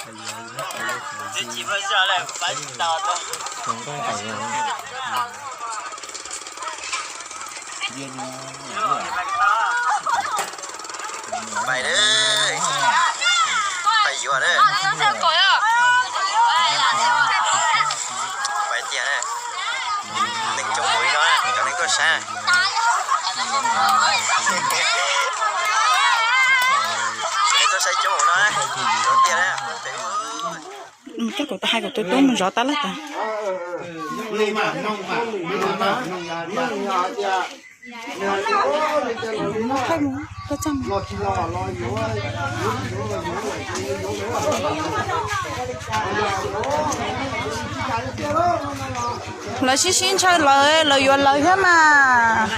Pais, pais yuav, pais tiag na. Neeg coob mus li no, cov neeg tuaj saib. Neeg tuaj saib coob mus no, coob tiag na. Coj kuv hais kuv tus tub mus zov tab laj tas. Lawv sib sib ntshaw lawv, lawv yuav lawv thiab mas.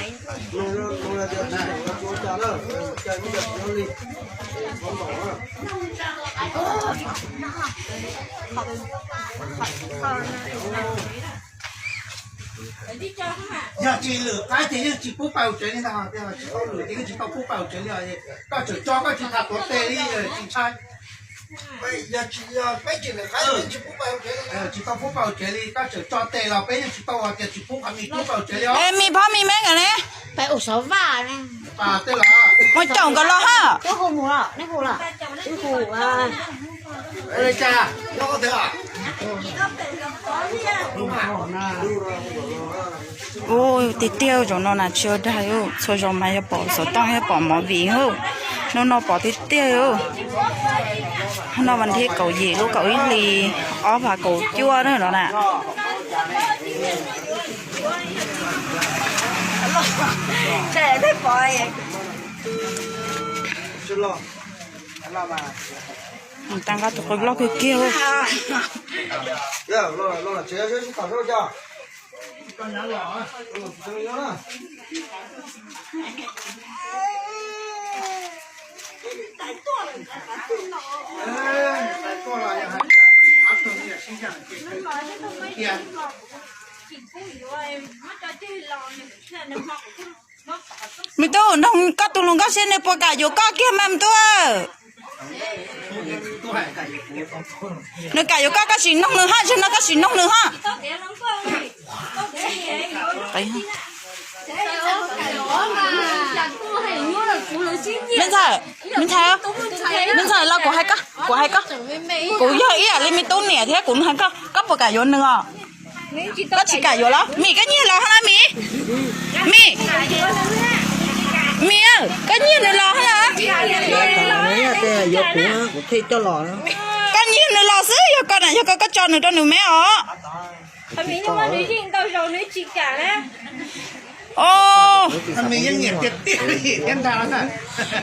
Yog tsis lwm qaib ces yeej tsis pub pais hauv tsev li ntag, tsis tau lwm ces yeej tsis tau pub pais hauv tsev li os. Koj tseem tso koj tsis tham tuav tes li tsis ntshai. Tsis tau pub pais hauv tsev li, koj tseem tso tes los peb yeej tsis tau hais tias tsis pub qhov mis pub pais hauv tsev li os. Es mis phob mis me nkawd ne? Mus caum nkawd los ha. Ua tiag tiag zaum no na tsis ua dag, txhua zaus mas yog pom xov tooj yog pom movie, hnub no pom tiag tiag. Hnub no vas thib kaum yim lub kaum ib hlis ob phav kaum cuaj na no na. Mus tag nqa tus qws loj kawg kiag. Me tub, nug koj tus hluas nkauj seb nws puas kam yuav koj kiag mas me tub. Nws kam yuav koj, koj sim noog nws haj, zaum no koj sim noog nws haj. Me ntxhais, me ntxhais, me ntxhais los kuv hais koj, kuv hais koj, kuv yog ib yam li me tub niam thiab kuv hais koj, koj puas kam yuav nws os? Koj tsis kam yuav los? Mim, koj nyiag los hab na Mim? Mim, Mim, koj nyiag nws los hab na? Koj nyiag nws los xwb, yog koj na, yog koj, koj tso nws rau nws me os.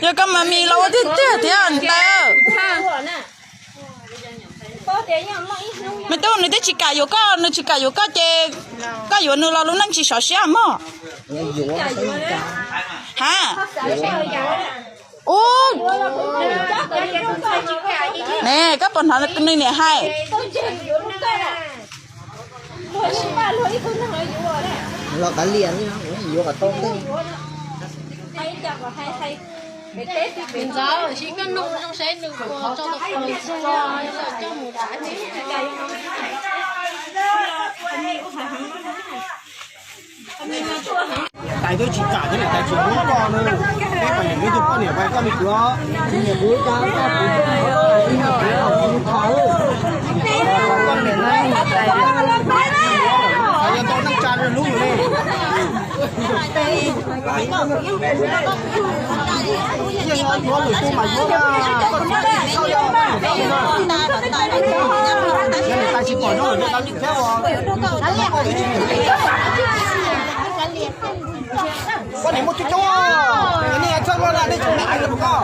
Yog koj mas Mim los ua tiag tiag thiab ntag. Me tub, nws twb tsis kam yuav koj, nws tsis kam yuav koj ces koj yuav nws los lub neej tsis sov siab mog. Ha, ub, ne koj puas hnov nws niam hais? Los kav liam, yuav kom tau ntej. Niam tais twb tsis kam thiab, niam tais tsis hlub koj na. Peb pom niam peb tus poj niam pais koj me kwv, niam kuv, koj kuv, koj kuv, koj kuv, koj niam na, niam tais yog tau neej tsa hlub yus li. Yeej yuav lwm tus mas yuav, koj tsis tau yog, niam tais tsis pom zoo lawm, niam tais li thiab os. Koj niam muaj coob coob, nej txhawj luaj na, nej tsis ua li koj.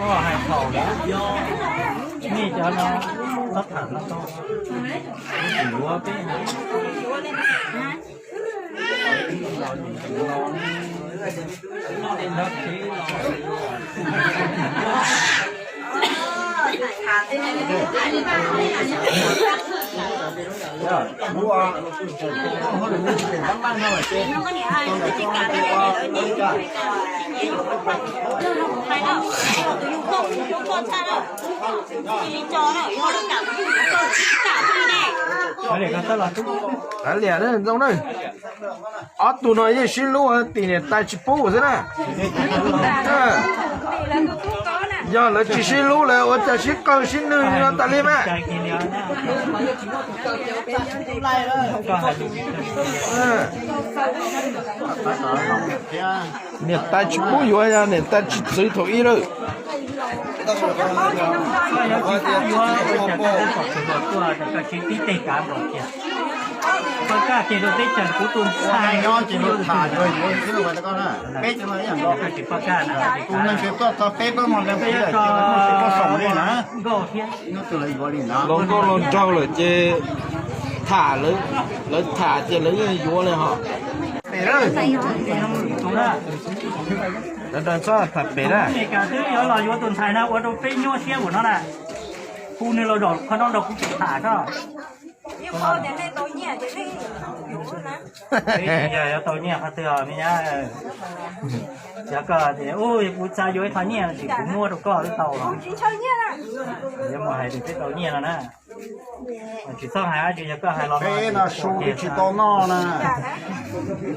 Koj hais thaum nej cov no txhob tham no tau, yuav peb hais. Liam zoo na, ob tug no yeej sib hlub tim niam tais tsis pub xwb na. Yog lawv tsis sib hlub lawv ua cas sib qawg sib nwj li no tas li mas. Niam tais tsis pub yuav, yog niam tais tsis txwv thaum ub lawm. Los nkauj los nraug lawm ces tham, lawv tham ces lawv yeej yuav li hos. Lawv txhob tham pem na. Twb yuav los yuav tus ntxhais no ua rau peb nyuaj siab ua no na. Hu nws los zaum qhov no nrog kuv tham koj. Yog yuav tau nyiaj qhov twg os me nyab? Yog koj tias kuv xav yuav ib qho nyiaj no ces kuv muab rau koj twb tau los. Yuav mus hais tias peb tau nyiaj no na. Tsis txhob hais dab tsi, yog koj hais los peb no su peb tsis tau noj na.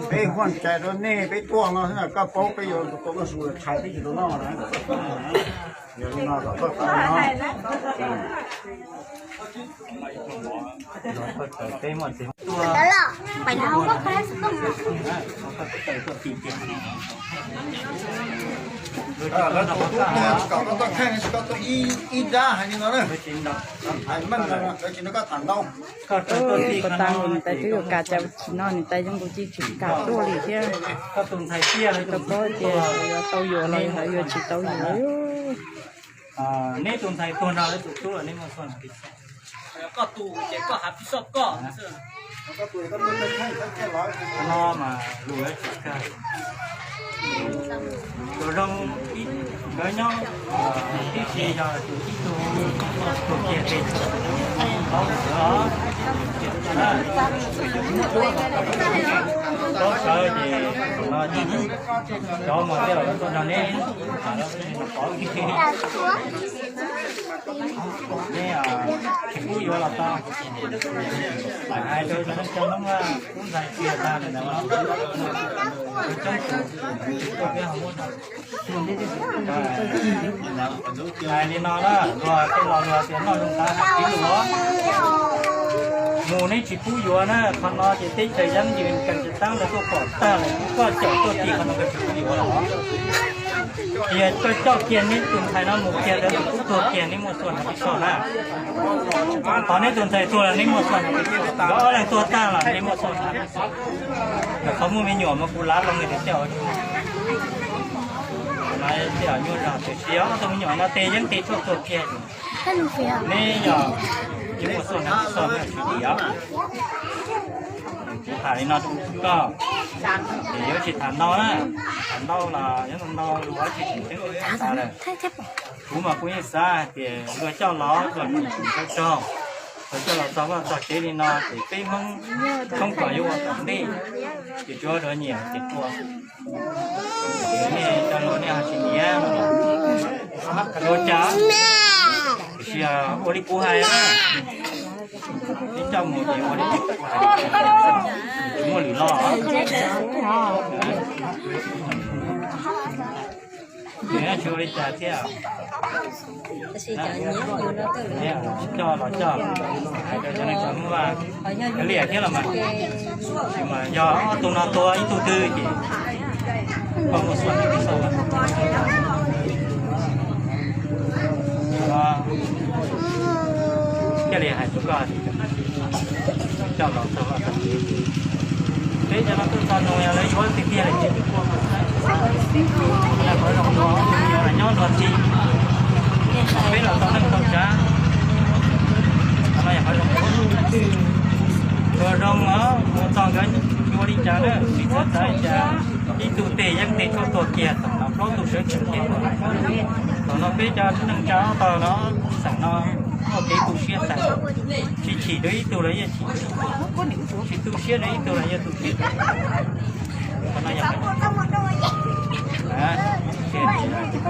Peb huaj cai rau nej peb tuaj no xwb, koj paub peb yuav tau noj su tshais peb tsis tau noj na. Yog li no kom koj tau no. Lawv tus tub tiag tsis kom koj tuaj kheej, tsis kom tuaj ib nrab hais li no na. Hais meej no, lawv tsis nrog koj tham ntau. Koj tag nkaus niam tais twb yuav kam cas tsis no, niam tais yeej nkaus cia tsis kam tuaj li thiab. Tsis tau paub tias yuav tau yuav los yuav tsis tau yuav. Neb tus ntxhais tuag no lawv tus tub los neb muaj txoj hmoo li cas? Koj tus ces koj hais pis soj koj. No mas lus yuav tsis kawg. Tus zoo nkawd nyob tib si yog tus ib tug tuag kiag ces tau sawv ces no cov mas tej zaum tuaj nrog neb tham los pov ne tsis pub yuav los tau. Hais rau cov neej tsa Hmoob tub ntxhais tiag tag li ntawd, coob tus tuaj peb ho muab no. Hais li no na, luag tej laus luag tias noj zoo tav hais tib lus, mus neb tsis pub yuav na, qhov no ces teb chaws Yeeb Yws Kas Tsis Taab lawv tuaj pom tag lawm, koj caum tuaj tim qhov no nkawd tsis pub yuav lawm. Ces koj coj kiag neb tus ntxhais no mus kiag rau tus tub tuag kiag neb muaj txoj hmoo pis soj na. Qhov neb tus ntxhais tuag los neb muaj txoj hmoo pis soj, nkawd ob leeg tuag tag los neb muaj txoj hmoo pis soj. Yog qhov muaj me nyuam mas kuv lav loo li tias tej zaum, tej zaum nyuaj zog tiam sis ob tug me nyuam no tes yeeb tes tshuaj tuag kiag, neb yog tsis muaj txoj hmoo pis soj na tsis dim os. Kuv tham li no rau koj, ces yuav tsis tham ntau na, tham ntau los yuav ntau lus tsis tseem ceeb tas lawm. Kuv mas kuv yeej xav hais tias luag coj los luag tseem tseem tau raug, luag coj los txog vaj txog tsev li no ces peb Hmoob thoob plaws yuav ua tom ntej, ces tsuav luag nyiam ces tua. Nej cov laus nej ho tsis nyiam, ua cas? Tiam sis ua li kuv hais na, nej coj mus ces ua li kuv hais, tsis muaj lwm los. Nws tsis ua li cas thiab. Coj los coj, hais rau cov neeg tsa Hmoob Vaj, liam thiab los mas, tsis mas yog ob tug no tua ib tug twg ces koj muaj xuaj ib tug xauj. Thiaj li hais rau koj, coj los txog vaj txog tsev. Peb cov no tuaj txog nus yog lawv yuav tiag tiag lawm ces twb ua mus saib, qhov zoo no yog nyob luag txij, peb los tau neej tau tsav, qhov no yog qhov zoo. Luag zoo os, mus txog nkawd yuav li cas na, tsis txawv txawv li cas, ib tug tes yeeb tes tshuaj tuag kiag, thaum no plaub tug sawv tsees kiag. Thaum no peb cov neej tsa ob tog no, xeem no muaj kev tu siab tag, tsis chim rau ib tug los yeej chim, tsis tu siab rau ib tug los yeej tu siab. Qhov no yog,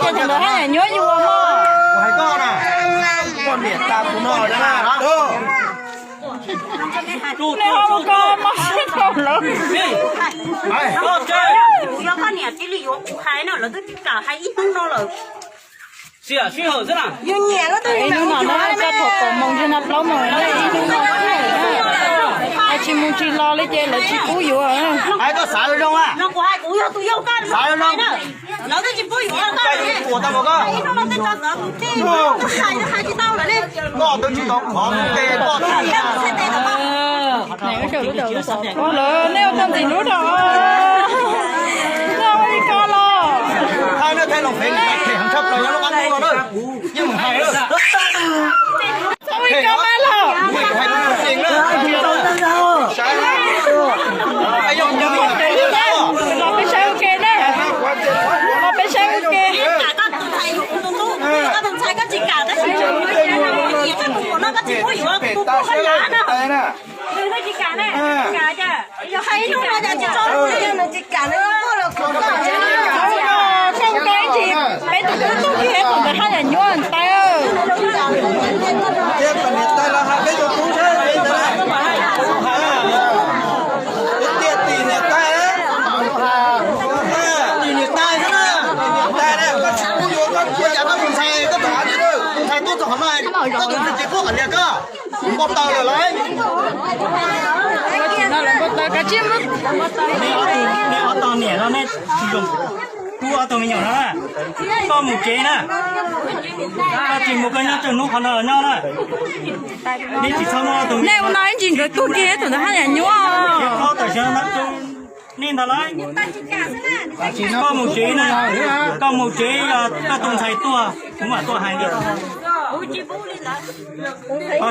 kiag ces thaum ntawd haj yam nyuaj yus mog. Kuv hais koj na, poj niam tas tus no na. Neb ho ua ko mas siab npaum lawm. Kuv yog poj niam cia li yuav kuv hais no, lawv twb kam hais ib hnub no lawm. Ib hnub no na, txog thaum kaum moos yog no plaub moos na, ib hnub no hais tsis mus tsis los li ces lawv tsis pub yuav. Hais koj xav zoo zoo a. Xav zoo zoo. Ua tau koj. Koj twb tsis tau qhov tes koj. Ua lawm nej ua tau ntxim hlub rau. Koj ua li ko los. Thaij na, thaij los fev, thaij heev tshaj plaws nyob lub qab ntuj no na. Yeej mus hais lawm. Txhob ua li ko mas los. Los peb saib ua ke na. Los peb saib ua ke. Koj ua ko ib ntsis, peb tus tub tuaj kiag thaum ntawd haj yam nyuaj ntau. Tim niam tais los hais peb tus tub seb, tim niam tais, tim niam tais xwb na, tim niam tais na, koj tsis pub yuav koj cia koj tus ntxhais, koj tus av, tus ntxhais tuaj txog qhov no, koj tus ntxhais tsis pub kom lias koj, npau taws lawm lauj. Kav tsij mus. Nej ob tug, nej ob tog niam no nej tsis zoo pub ob tug me nyuam no na. Koj mus tsev na. Koj tsis mus koj nyob tsawg hnub qhov no los nyob na. Nej tsis txhob muab ob tug me nyuam no ib ntsis nkawd tuag kiag tus ntawd haj yam nyuaj. Qhov tam sim no nej ntag lauj. Koj mus tsev na, koj mus tsev, koj tus ntxhais tuag kuv mam tuaj hais li.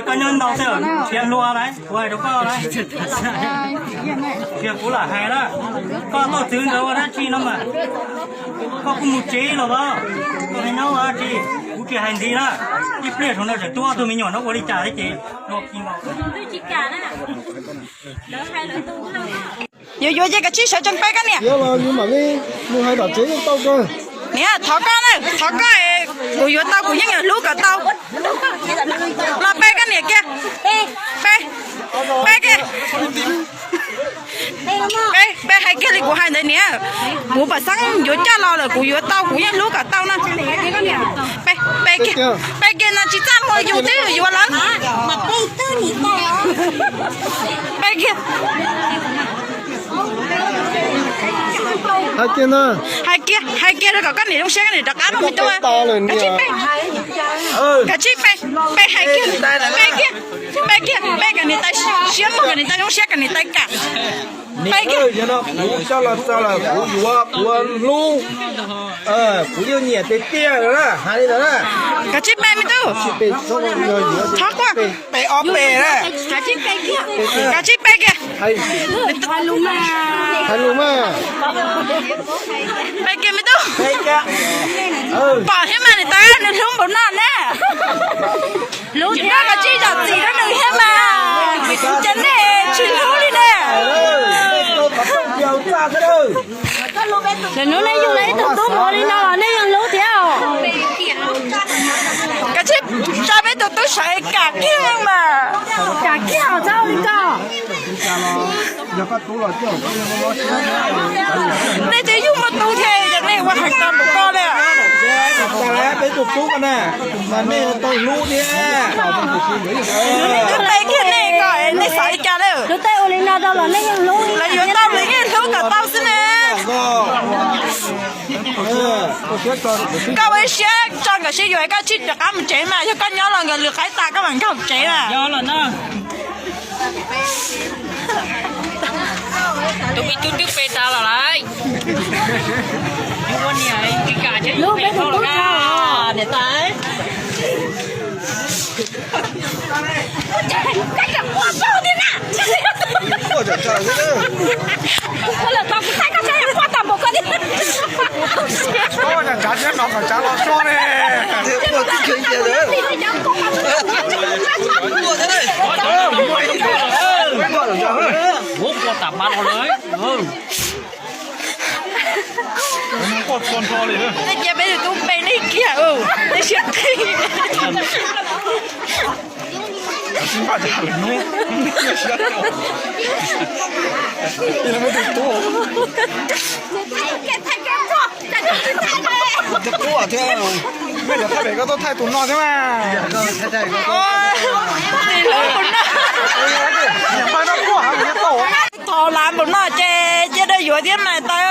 Koj nyob ntau xwb, nrhiav hlua lauj, kuv hais rau koj lauj. Tias kuv lam hais na, koj tuaj txwv nkawd ua dab tsi no mas, koj kuj mus tsev los as, koj nyob ua dab tsi, kuv tsis hais ntxiv na. Ib pliag saum no tseem tuaj ob tug me nyuam no ua li cas thiab ces. Yuav yuav ces kav tsij sawv tsees pe koj niam. Yog los yus mam li mus hais tom tsev yeej tau kawg. Niam, thov koj na, thov koj, kuv yuav tau kuv yeej yuav hlub kom tau. Los pe koj niam kiag. Pe, pe kiag. Pe, pe hais kiag li kuv hais ntawd niam. Kuv pam xeeb yuav coj los lawm kuv yuav tau kuv yeej hlub kom tau na. Pe, pe kiag, pe kiag no tsis txaj muag yus twb yuav lawm. Pe kiag. Hais kiag, hais kiag rau kom koj niam zoo siab koj niam rov qab rau me tub. Kav tsij pe, kav tsij pe, pe hais kiag, pe kiag, pe kiag, pe kom niam tais siab mog, kom niam tais zoo siab, kom niam tais kam. Pe kiag. Kuv coj los txog lawm kuv yuav, kuv hlub, kuv yeej nyiam tiag tiag na, hais li ntawd na. Kav tsij pe me tub. Thov kuj pe ob pe na. Kav tsij pe kiag. Hais lus mas. Pe kiag me tub. Pom thiab mas niam tais, nws hlub npaum no na. Hlub thiab, koj tsis zam txim rau nws thiab mas. Ces nej tsis hlub li na. Lawv hnub nej yug tau ib tug tub mov li no los nej yeej hlub thiab os. Koj tsis tso peb tus tub sawv kam kiag mas. Kam kiag os, txhob ua li ko. Nej twb yug muaj tub thiab ces nej ua heev tau npaum ko li. Peb tus tub ko na, mas nej tau hlub thiab. Twb pe kiag nej ko, nej xav li cas lawm? Lub teb ua li no rau los nej yeej hlub, lawv yuav tau lawv yeej hlub kom tau xwb ne. Koj ua ib siab tso nkawd sib yuav, koj tsis rov qab mus tsev mas yog koj nyob los nkawd lwm qaib tas koj mam nkag tsev na. Tus me tub twb pe tas los lawm. Ua niam tsis kam ces lub pe tau los niam tais. Ua lawm tau kuv thaij koj saib quaj tag npaum ko li. Tsav tsav no kom tsav los so ne. Ua quaj tam pa no lawm. Nej cia peb tus tub pe nej kiag, nej siab qhib. Tus tub thiab, nej cov thaj pem koj tuaj thaij tus no thiab mas. Tus no, tus no kuj heev tau. Thaum lav npaum no ces cia dawb yuav thiab mas tau.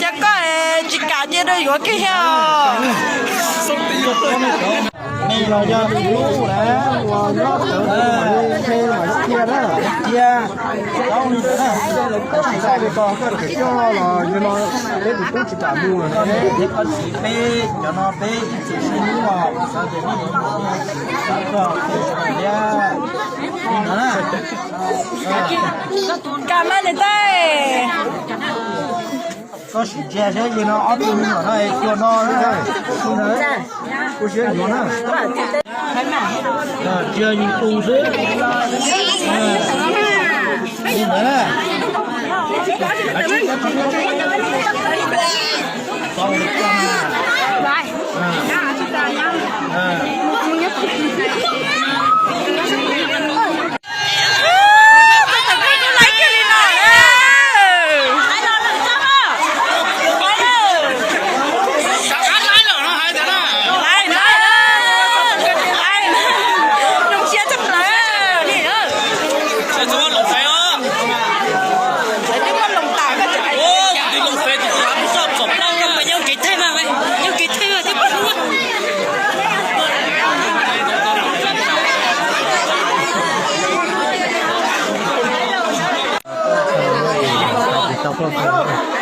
Ces koj tsis kam cia dawb yuav kiag thiab. Nej los yog tus hlub lawm uas nyob tawm mus qhia na, cia tau li ntawd na. Tsis txawj li ko koj tseem coj los yog no, peb tus tub tsis kam mus lawm ne. Peb cov no peb ib txwm sib hlub os, xav tias nej yuav xav kom peb sawv daws thiab. Li ntawd na. Kam mas niam tais. Koj sim ntsia saib yog no ob tug me nyuam no es cuag no na. Kuv siab yuav na. Tsis yog yus tus xwb. Li ntawd na. Los